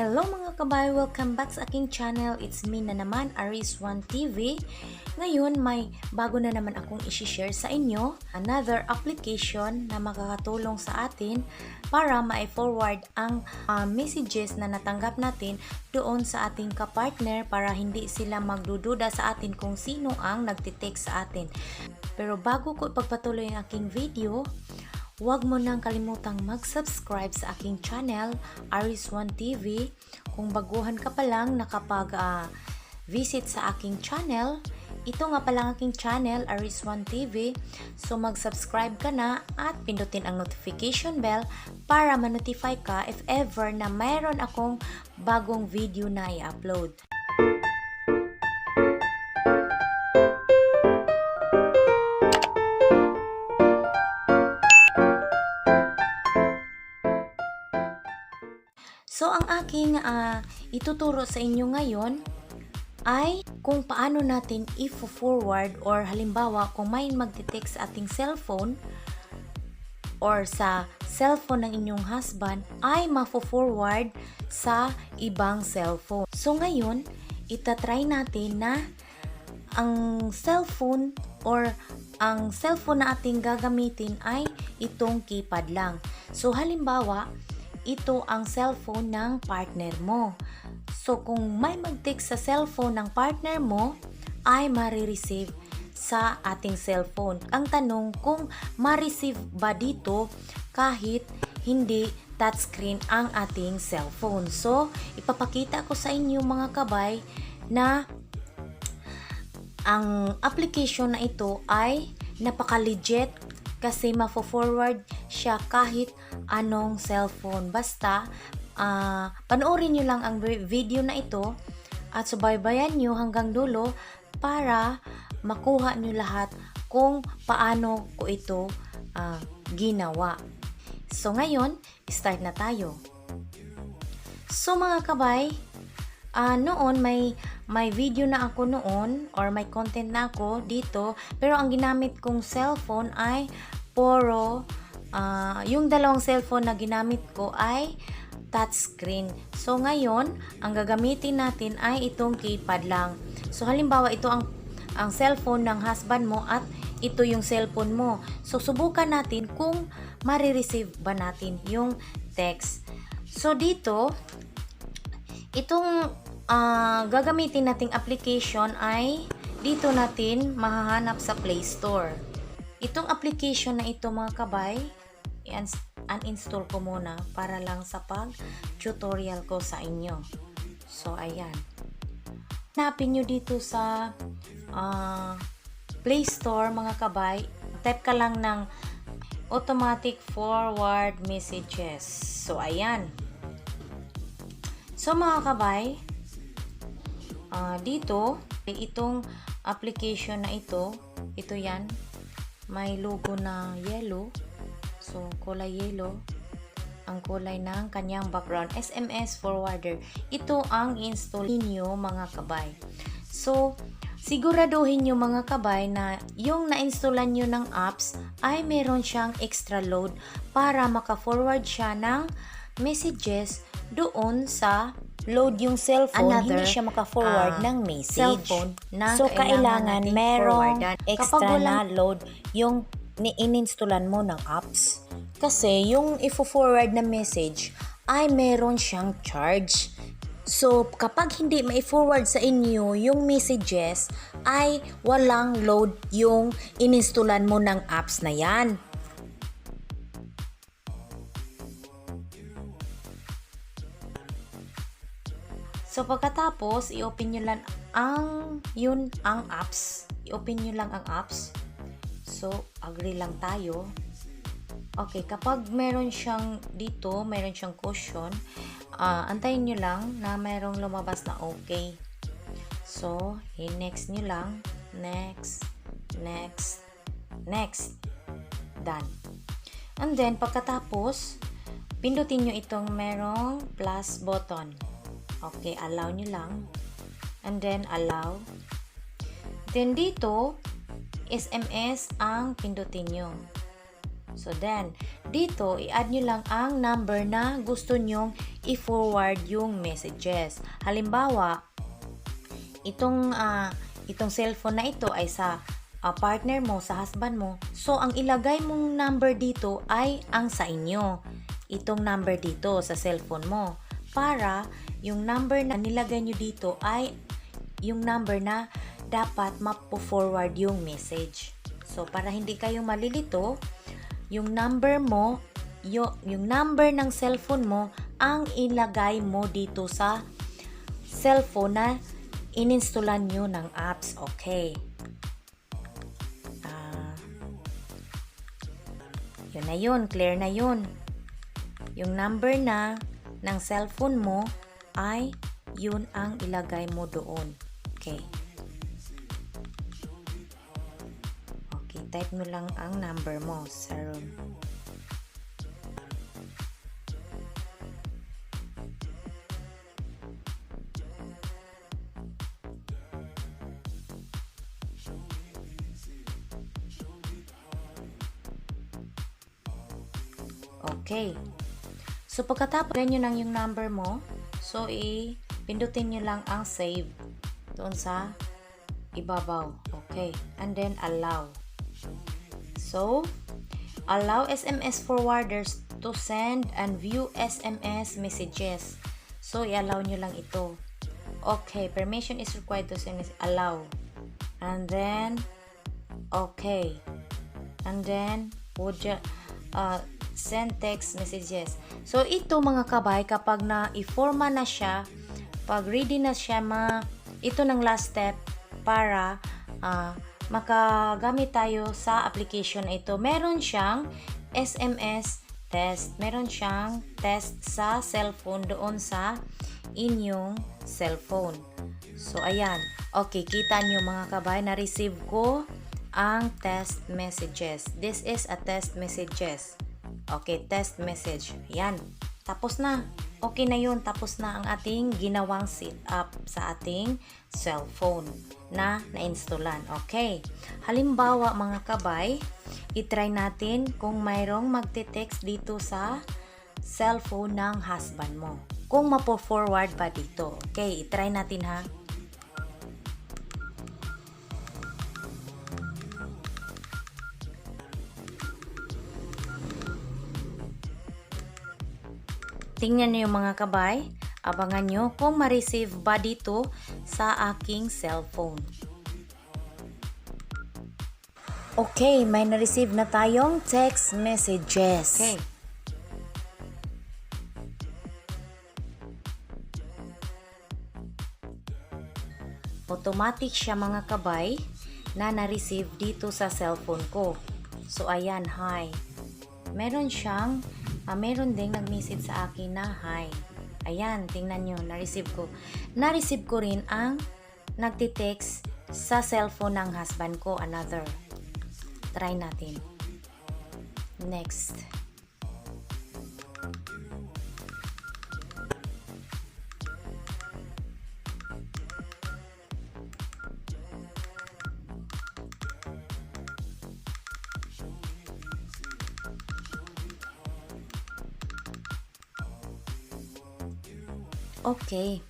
Hello, mga kabay! Welcome back sa aking channel. It's me na naman, Aris One TV. Ngayon, may bago na naman akong isi-share sa inyo. Another application na makakatulong sa atin para ma-forward ang messages na natanggap natin doon sa ating kapartner para hindi sila magdududa sa atin kung sino ang nagtitext sa atin. Pero bago ko ipagpatuloy ang aking video, huwag mo nang kalimutang mag-subscribe sa aking channel, Aris One TV. Kung baguhan ka pa lang nakapag visit sa aking channel, ito nga pala ang aking channel, Aris One TV. So mag-subscribe ka na at pindutin ang notification bell para ma-notify ka if ever na mayroon akong bagong video na i-upload. So, ang aking ituturo sa inyo ngayon ay kung paano natin i-forward or halimbawa kung may magte-text sa ating cellphone or sa cellphone ng inyong husband ay mafo-forward sa ibang cellphone. So ngayon, itatry natin na ang cellphone or ang cellphone na ating gagamitin ay itong keypad lang. So halimbawa, ito ang cellphone ng partner mo. So kung may mag-text sa cellphone ng partner mo, ay marireceive sa ating cellphone. Ang tanong kung ma-receive ba dito kahit hindi touchscreen ang ating cellphone. So, ipapakita ko sa inyo, mga kabay, na ang application na ito ay napaka-legit kasi mafo-forward siya kahit anong cellphone. Basta, panoorin nyo lang ang video na ito at subaybayan nyo hanggang dulo para makuha nyo lahat kung paano ko ito ginawa. So ngayon, start na tayo. So mga kabay, noon may video na ako noon or may content na ako dito, pero ang ginamit kong cellphone ay puro yung dalawang cellphone na ginamit ko ay touchscreen. So ngayon, ang gagamitin natin ay itong keypad lang. So halimbawa, ito ang cellphone ng husband mo at ito yung cellphone mo. So subukan natin kung marireceive ba natin yung text. So dito, itong gagamitin nating application ay dito natin mahahanap sa Play Store. Itong application na ito, mga kabay, i-uninstall ko muna para lang sa pag-tutorial ko sa inyo. So, ayan. Hanapin nyo dito sa Play Store, mga kabay. Type ka lang ng automatic forward messages. So, ayan. So, mga kabay, dito, itong application na ito, ito yan, may logo na yellow. So, kulay yellow ang kulay ng kanyang background. SMS forwarder. Ito ang install ninyo, mga kabay. So, siguraduhin nyo, mga kabay, na yung na-installan nyo ng apps ay meron siyang extra load para maka-forward siya ng messages doon sa load yung cellphone, another, hindi siya maka-forward ng message. Cellphone na so, kailangan kailangan nating merong forwardan. extra Kapag walang na load yung ni-ininstallan mo ng apps. Kasi yung ifo-forward na message ay meron siyang charge. So, kapag hindi mai-forward sa inyo yung messages, ay walang load yung ininstallan mo ng apps na yan. So, pagkatapos, i-open nyo lang ang, yun, ang apps. I-open nyo lang ang apps. So, agree lang tayo. Okay, kapag meron siyang dito, meron siyang caution, antayin nyo lang na merong lumabas na okay. So, i-next nyo lang. Next, next, next. Done. And then, pagkatapos, pindutin nyo itong merong plus button. Okay, allow nyo lang. And then, allow. Then, dito, SMS ang pindutin nyo. So then, dito, i-add nyo lang ang number na gusto nyong i-forward yung messages. Halimbawa, itong cellphone na ito ay sa partner mo, sa husband mo. So, ang ilagay mong number dito ay ang sa inyo. Itong number dito sa cellphone mo. Para yung number na nilagay nyo dito ay yung number na dapat mapo-forward yung message. So, para hindi kayo malilito, yung number mo, yung number ng cellphone mo ang ilagay mo dito sa cellphone na ininstallan nyo ng apps. Okay. Yun na yun. Clear na yun. Yung number na ng cellphone mo ay yun ang ilagay mo doon. Okay. Okay, type mo lang ang number mo. 0. Okay. So, pagkatapos ganyan lang yung number mo, so, i-pindutin nyo lang ang save doon sa ibabaw. Okay. And then, allow. So, allow SMS forwarders to send and view SMS messages. So, i-allow nyo lang ito. Okay. Permission is required to send. Allow. And then, okay. And then, would you send text messages. So, ito mga kabay, kapag na-forma na siya, pag ready na siya, ito ng last step para makagamit tayo sa application na ito. Meron siyang SMS test. Meron siyang test sa cellphone doon sa inyong cellphone. So, ayan. Okay, kita nyo mga kabay, na-receive ko ang test messages. This is a test messages. Okay, test message. Ayan. Tapos na. Okay na yun. Tapos na ang ating ginawang setup sa ating cellphone na na-installan. Okay. Halimbawa mga kabay, itry natin kung mayroong magte-text dito sa cellphone ng husband mo. Kung mapo-forward ba dito. Okay, itry natin ha. Tingnan niyo mga kabay, abangan nyo kung ma-receive ba dito sa aking cellphone. Okay, may na-receive na tayong text messages. Okay. Automatic siya mga kabay na na-receive dito sa cellphone ko. So ayan, hi. Meron ding nag-message sa akin na hi. Ayan, tingnan nyo, na-receive ko. Na-receive ko rin ang nagti-text sa cellphone ng husband ko, another. Try natin. Next. Okay.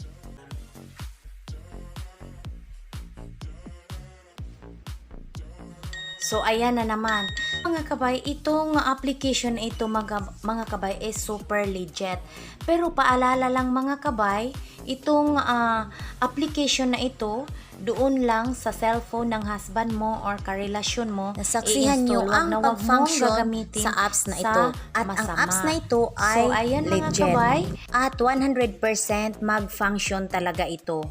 So, ayan na naman. Mga kabay, itong application na ito mga kabay is super legit. Pero paalala lang mga kabay, itong application na ito, doon lang sa cellphone ng husband mo or karelasyon mo, Nasaksihan nyo i-install. Wag ang na wag mong pag-function gagamitin sa apps na sa ito. At ang masama. apps na ito ay So, ayan mga legit. kabay. At 100% mag-function talaga ito.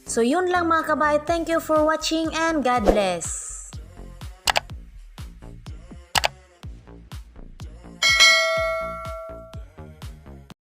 So yun lang mga kabay. Thank you for watching and God bless.